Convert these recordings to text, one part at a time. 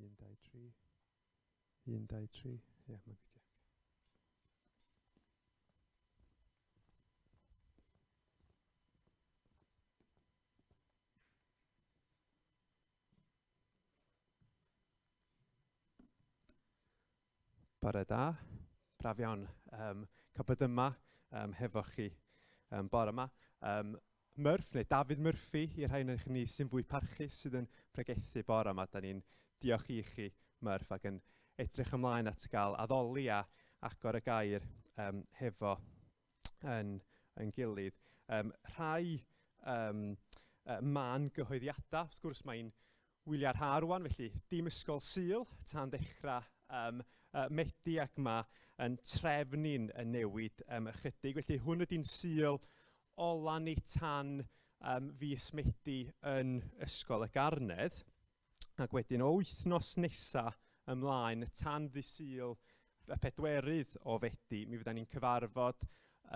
1, 2, 3. 1, 2, 3. Ie, yeah, mae'n gweithio. Bore da, braf iawn cael bod yma hefo chi bore yma. Murph, neu Dafydd Murphy, i'r rhai ohonoch ni sy'n fwy parchus sydd yn pregethu bore yma. Da ni'n diolch i chi, Murph, ac yn edrych ymlaen at gael addoli a agor y gair hefo yn gilydd. Rhai mân gyhoeddiadau, wrth gwrs mae'n wyliau'r ha rwan, felly dim ysgol Sul tan ddechrau Medi, ac mae yn trefn ni'n yn newid ychydig. Felly hwn ydy'n Sul ola ni tan fis Medi yn Ysgol y Garnedd, ac wedyn o wythnos nesa ymlaen tan ddydd Sul y 4 o Fedi, mi fyddan ni'n cyfarfod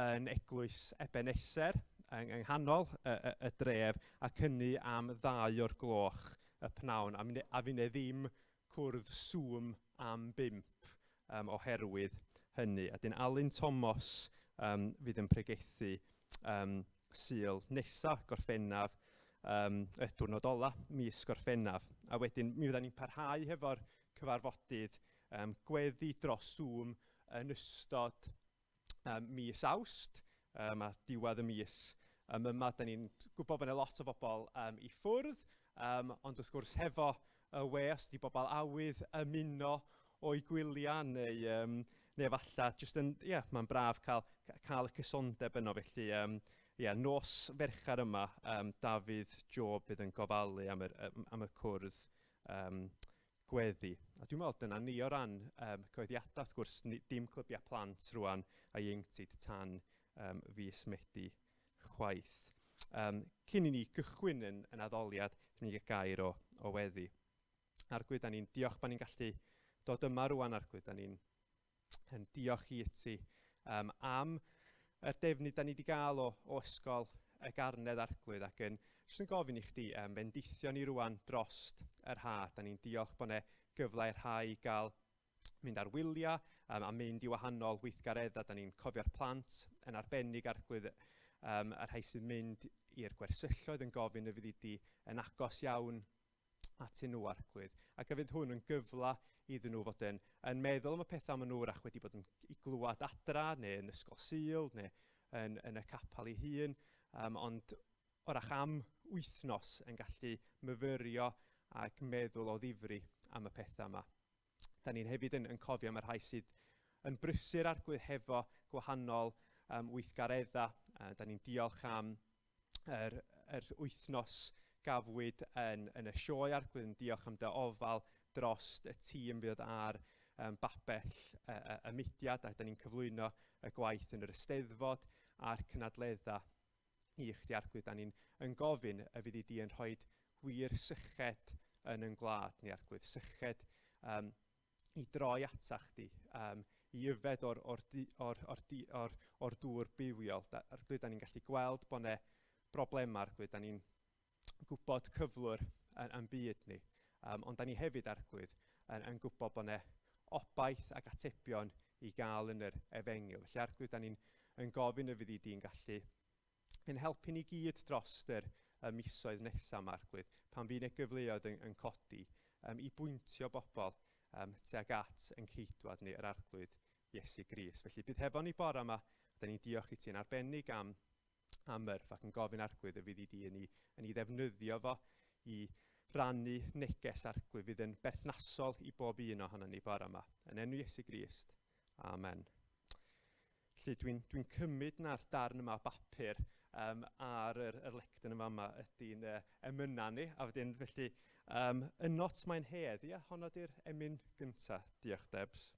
yn Eglwys Ebeneser yng nghanol y dref, ac hynny am 2 o'r gloch y pnawn, a fydd 'na ddim cwrdd Zoom am 5 oherwydd hynny. A dyn Alun Thomas fydd yn pregethu Sul nesa, Gorffennaf, y diwrnod ola, mis Gorffennaf. A wedyn mi fyddan ni'n parhau hefo'r cyfarfodydd gweddi dros Zoom yn ystod mis Awst, a diwedd y mis yma. Da ni'n gwybod bod yna lot o bobl i ffwrdd, ond wrth gwrs hefo y we, os ydy bobl awydd ymuno o'i gwyliau, neu efallai, jyst yn, ie, yeah, mae'n braf cael y cysondeb yno, felly, yeah, nos Fercher yma, Dafydd Job fydd yn gofalu am y cwrdd gweddi. A dwi'n meddwl dyna ni o ran cyhoeddiadau, wrth gwrs, dim clybiau plant rwan a ieuenctid tan fis Medi chwaith. Cyn i ni gychwyn yn addoliad, dwi'n mynd i gael gair o weddi. Arglwydd, da ni'n diolch bod ni'n gallu dod yma rwan, Arglwydd. Da ni'n yn diolch i ti am yr defnydd da ni wedi gael o Ysgol y Garnedd, Arglwydd, ac yn jyst yn gofyn i chdi bendithio ni rwan drost yr ha. Da ni'n diolch bod 'na gyfle i'r rhai gael mynd ar wyliau a mynd i wahanol weithgareddau. Da ni'n cofio'r plant yn arbennig, Arglwydd, y rhai sy'n mynd i'r gwersylloedd yn gofyn y fyddi di yn agos iawn atyn nhw, Arglwydd. Ac a fydd hwn yn gyfle iddyn nhw fod yn meddwl am y pethau maen nhw wrach wedi bod yn i glywed adra, neu yn ysgol Sul, neu yn y capel ei hun, ond wrach am wythnos yn gallu myfyrio ac meddwl o ddifri am y pethau yma. Da ni'n hefyd yn cofio am y rhai sydd yn brysur, Arglwydd, hefo gwahanol weithgareddau. Da ni'n diolch am yr wythnos gafwyd yn y sioe, Arglwydd, yn diolch am dy ofal dros y tîm fydd ar babell y mudiad, a da ni'n cyflwyno y gwaith yn yr Eisteddfod a'r cynadleddau i chdi, Arglwydd. Da ni'n yn gofyn y fyddi di yn rhoi wir syched yn gwlad ni, Arglwydd, syched i droi ata chdi, i yfed o'r dŵr bywiol. Arglwydd, da ni'n gallu gweld bod 'na broblemau, Arglwydd, da ni'n gwybod cyflwr yn byd ni, ond da ni hefyd, Arglwydd, yn gwybod bod 'na obaith ac atebion i gael yn yr efengyl. Felly, Arglwydd, da ni'n yn gofyn y fyddi di'n gallu yn helpu ni gyd dros yr misoedd nesaf yma, Arglwydd, pan fydd 'na gyfleoedd yn codi i bwyntio bobl tuag at yn ceidwad ni, yr Arglwydd Iesu Grist. Felly bydd hefo ni bore yma, da ni'n diolch i ti yn arbennig am Murph, ac yn gofyn, Arglwydd, y fyddi di yn ei ddefnyddio fo i rannu neges, Arglwydd, fydd yn berthnasol i bob un ohono ni bore yma. Yn enw Iesu Grist, amen. Felly dwi'n cymryd na'r darn yma o bapur ar yr lectern yma yma ydy'n emynau ni, a wedyn felly Ynot mae'n hedd, ia, honno di'r emyn gynta. Diolch, Debs.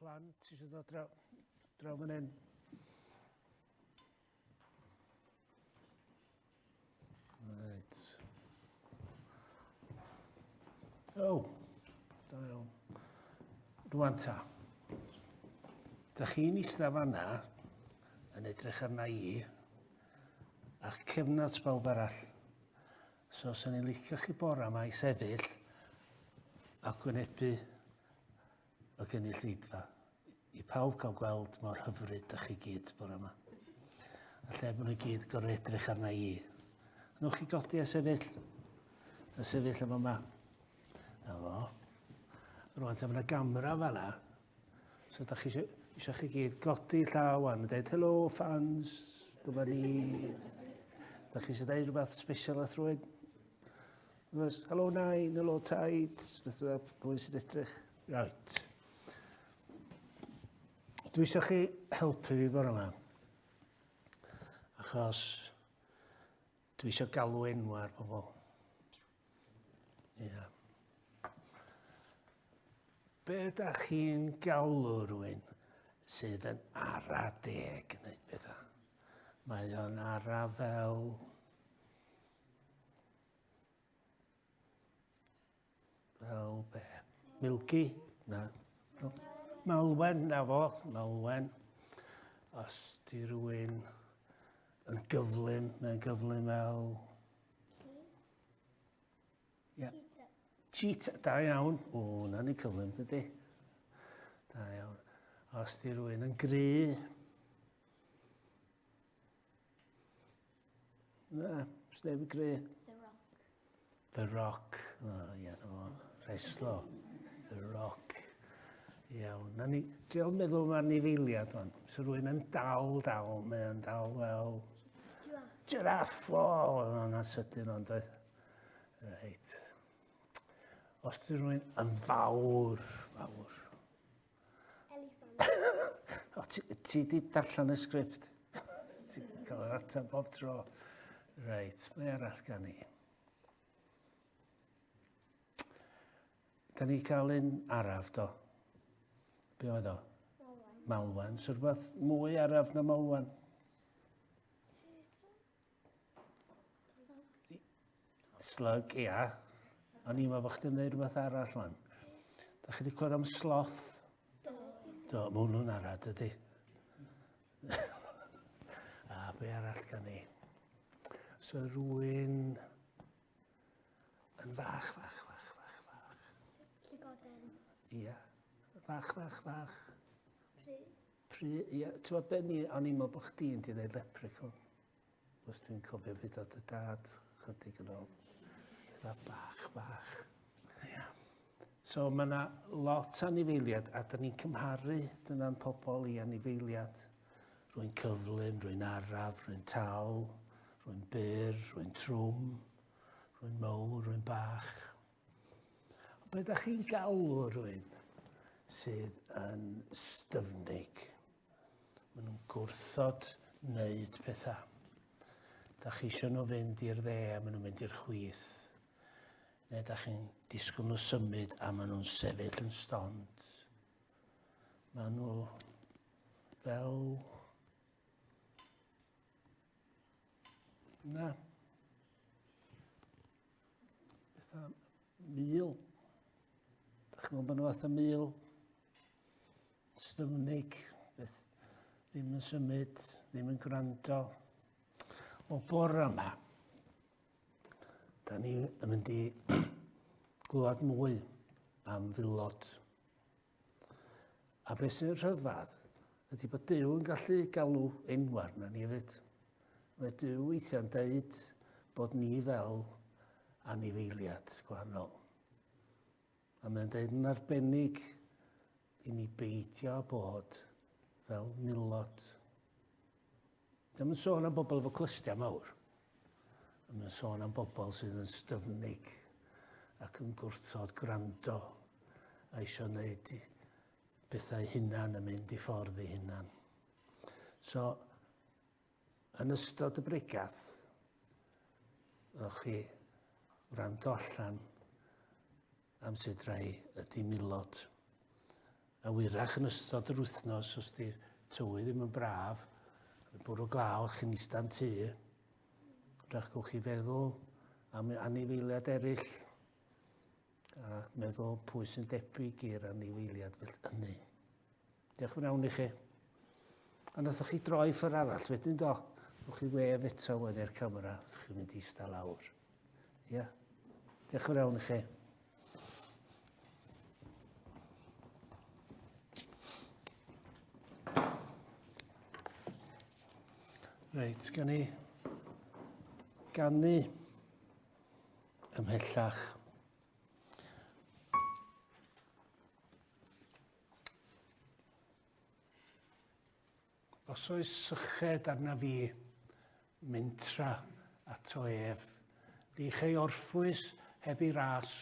Plant eisiau dod draw, draw fan hyn. Right. O, oh, da iawn. Rwan ta. Da chi'n eistedd fanna yn edrych arna i a'ch cefn at bawb arall. So, swn i'n licio chi bora yma i sefyll a gwynebu y gynulleidfa i pawb cael gweld mor hyfryd da chi gyd bore yma. A lle bod nhw gyd gorau edrych arna i. Nwch chi godi a sefyll. A sefyll efo yma. Na fo. Rwan, ta mae yna gamera fel yna. So da chi eisiau chi gyd godi llaw wan a dweud, hello fans, dyma ni. Da chi eisiau dweud rhywbeth special at rhywun? Helo nain, helo taid, beth bynnag, pwy sy'n edrych. Right. Dwi eisiau chi helpu fi bore yma. Achos dwi eisiau galw enw ar bobl. Ia. Yeah. Be ydych chi'n galw rhywun sydd yn ara deg yn gwneud pethau? Mae o'n ara fel Fel be? Milgi? Na. No. Malwen, na fo, Malwen. Os di rhywun yn gyflym, mae'n gyflym fel... Yeah. Cheetah. Cheetah, da iawn. O, na ni cyflym, dydy. Da iawn. Os di rhywun yn gry, Na, sneb yn gry. The Rock. The Rock. O, oh, ie, yeah, o, reslo. The Rock. Iawn. Na ni, driol meddwl mae'r nifeiliad o'n. So rwy'n yn dal, dal, mae o'n dal fel... Giraffe. O, oh, hwnna'n sydyn o'n dweud. Reit. Os di rwy'n yn fawr, fawr. Eliffant. O, ti, ti di darllen y sgript. Ti'n cael yr ateb bob tro. Reit, mae arall gan i. Da ni cael un araf, do. Be oedd o? Malwen. Malwen. So rhywbeth mwy araf na Malwen. Slug, ia. O'n i'n meddwl bod chdi'n dweud rhywbeth arall wan. Da chi wedi clywed am sloth? Do. Do, mae hwnnw'n arall, dydy. A be arall gan ni? So rwy'n yn fach, fach, fach, fach, fach. Llygoden. Ia. Fach, fach, fach. Pry. Pry, ia. Ti'n gwybod be ni, o'n i'n meddwl bod chdi'n di dweud leprechaun. Os dwi'n cofio beth oedd dy dad chydig yn ôl. Pethau bach, bach. Ia. So mae yna lot anifeiliad a da ni'n cymharu dyna'n pobl i anifeiliad. Rwy'n cyflym, rwy'n araf, rwy'n tal, rwy'n byr, rwy'n trwm, rwy'n mowr, rwy'n bach. Ond be da chi'n galw rwy'n sydd yn styfnig? Maen nhw'n gwrthod wneud pethau. Da chi eisiau nhw fynd i'r dde a maen nhw'n mynd i'r chwith. Neu da chi'n disgwyl nhw symud a maen nhw'n sefyll yn stond. Maen nhw fel... Na. Fatha mul. Da chi'n meddwl bod nhw fatha mul? Styfnig, beth ddim yn symud, ddim yn gwrando. O bore yma, da ni yn mynd i glywed mwy am fulod. A beth sy'n rhyfedd ydy bod Duw yn gallu galw enw arna ni hefyd. Mae Duw weithiau'n deud bod ni fel anifeiliad gwahanol. A mae'n deud yn arbennig i ni beidio â bod fel milod. Ddim yn sôn am bobl efo clustiau mawr. Mae'n sôn am bobl sydd yn styfnig ac yn gwrthod gwrando a eisiau gwneud bethau hunan a mynd i ffordd i hunan. So, Yn ystod y bregath, rowch chi wrando allan am sut rai ydy milod. A wyrach yn ystod yr wythnos, os di'r tywydd ddim yn braf, yn bwrw glaw, chi'n ista'n tŷ, wrach gwch chi feddwl am anifeiliaid eraill a meddwl pwy sy'n debyg i'r anifeiliaid fel hynny. Diolch yn iawn i chi. A nathoch chi droi ffwrdd arall wedyn do? Nwch chi wef eto wedyn i'r camera, wrth chi'n mynd i ista lawr. Ia? Yeah. Diolch yn iawn i chi. Reit, gan i ganu ymhellach. Os oes syched arna fi, mentra ato ef. Ni chei orffwys heb ei ras,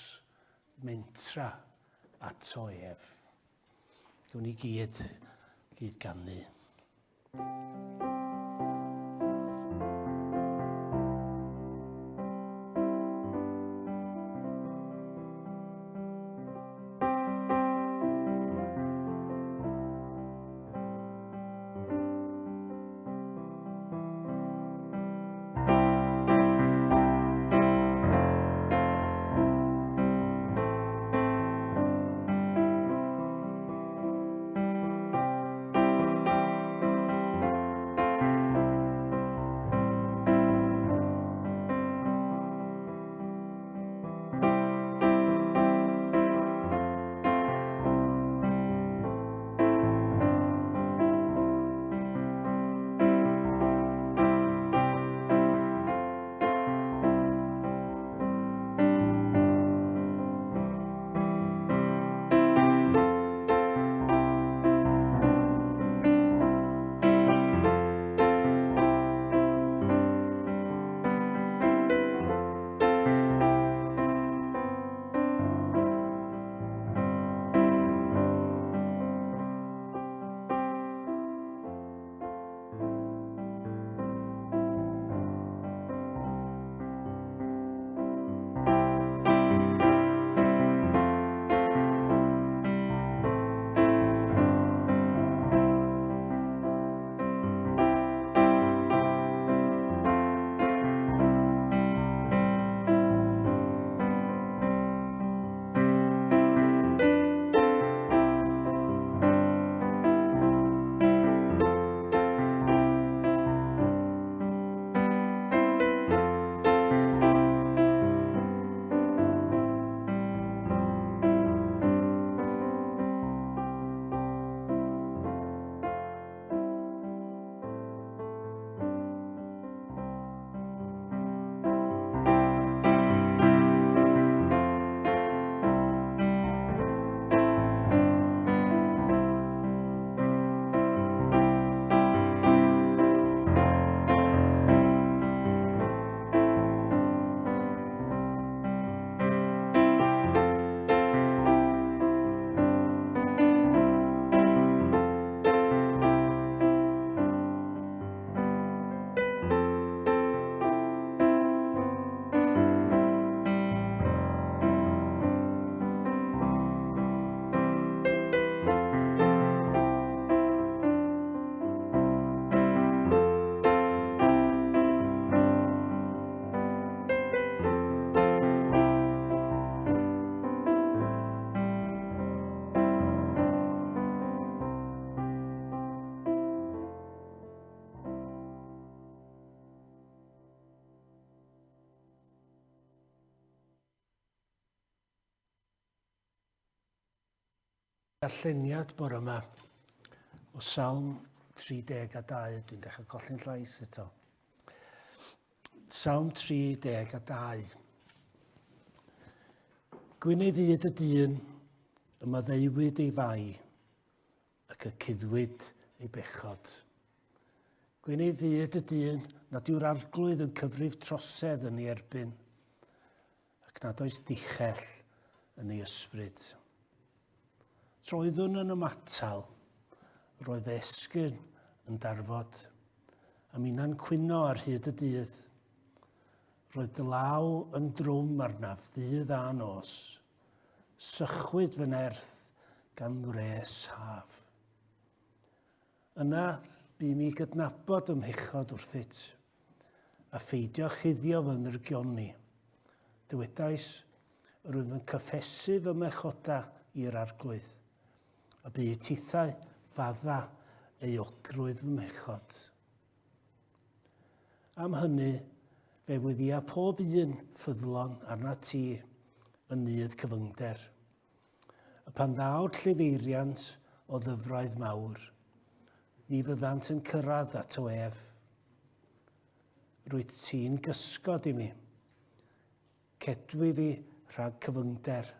mentra ato ef. Gwn ni gyd, gyd ganu. Darlleniad bore yma o Salm 32, dwi'n dechrau colli'n llais eto. Salm 32. Gwyn ei fyd y dyn, y maddeuwyd ei fai, ac y cuddwyd ei bechod. Gwyn ei fyd y dyn nad yw'r arglwydd yn cyfrif trosedd yn ei erbyn, ac nad oes dichell yn ei ysbryd. Troeddwn yn ymatal, roedd fy esgyrn yn darfod, a minnau'n cwyno ar hyd y dydd. Roedd dy law yn drwm arnaf ddydd a nos. Sychwyd fy nerth gan wres haf. Yna, bu mi gydnabod fy mhechod wrthyt, a pheidio chuddio fy nrygioni. Dywedais, yr wyf yn cyffesu fy mhechoda i'r Arglwydd, a bu i tithau fadda euogrwydd fy mhechod. Am hynny, fe weddïa pob un ffyddlon arnat ti yn nydd cyfyngder. A pan ddaw'r llifeiriant o ddyfroedd mawr, ni fyddant yn cyrraedd ato ef. Rwyt ti'n gysgod i mi. Cedwi fi rhag cyfyngder,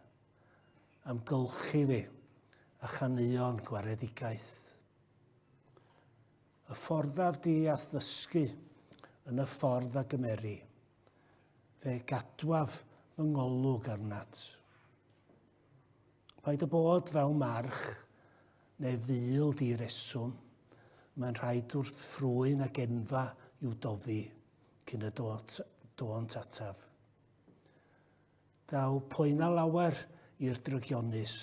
amgylchu fi a chaneuon gwaredigaeth. Y fforddaf di a'th ddysgu yn y ffordd a gymeri. Fe gadwaf fy ngolwg arnat. Paid â bod fel march neu ful di-reswm, mae'n rhaid wrth ffrwyn ac enfa i'w dofi cyn y dônt ataf. Daw poenau lawer i'r drygionus,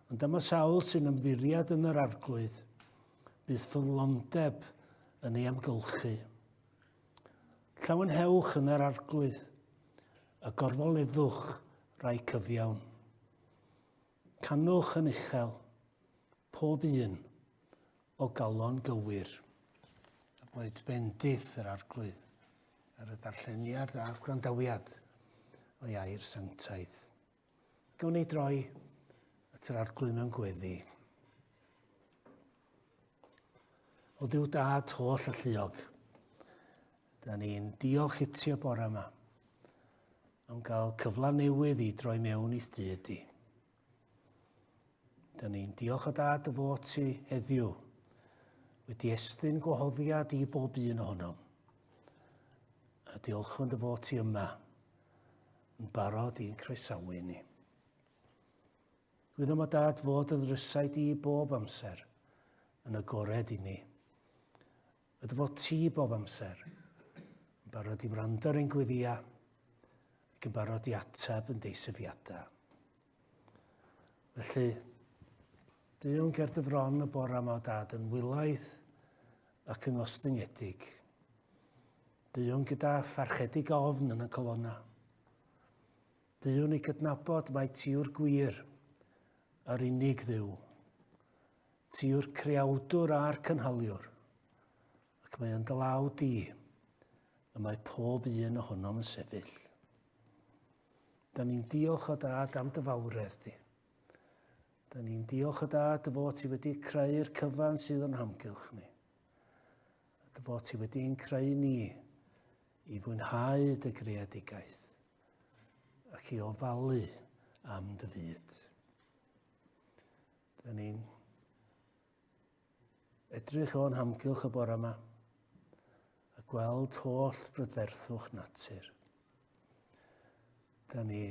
ond am y sawl sy'n ymddiried yn yr Arglwydd, bydd ffyddlondeb yn ei amgylchu. Llawenhewch yn yr Arglwydd, a gorfoleddwch rai cyfiawn. Canwch yn uchel, pob un o galon gywir. A boed bendith yr Arglwydd ar y darlleniad a'r gwrandawiad o'i air sanctaidd. Gawn ni droi at yr Arglwydd mewn gweddi. O Dduw Dad holl alluog, da ni'n diolch i ti o bore yma am gael cyfle newydd i droi mewn i'th dŷ di. Da ni'n diolch o Dad dy fod ti heddiw wedi estyn gwahoddiad i bob un ohonom. A diolchwn dy fod ti yma yn barod i'n croesawu ni. Gwyddom o Dad fod y ddrysau di bob amser yn agored i ni. A dy fod ti bob amser yn barod i wrando ar ein gweddia ac yn barod i ateb yn deisyfiadau. Felly, deuwn ger dy fron y bore yma o Dad yn wylaidd ac yn ostyngedig. Deuwn gyda pharchedig ofn yn y colonna. Deuwn i gydnabod mai ti yw'r gwir, yr unig Dduw. Ti yw'r creawdwr a'r cynhaliwr, ac mae yn dy law di y mae pob un ohonom yn sefyll. Da ni'n diolch o Dad am dy fawredd di. Da ni'n diolch o Dad dy fod ti wedi creu'r cyfan sydd o'n hamgylch ni. A dy fod ti wedi'n creu ni i fwynhau dy greadigaeth ac i ofalu am dy fyd. Da ni'n edrych o'n hamgylch y bore yma a gweld holl brydferthwch natur. Da ni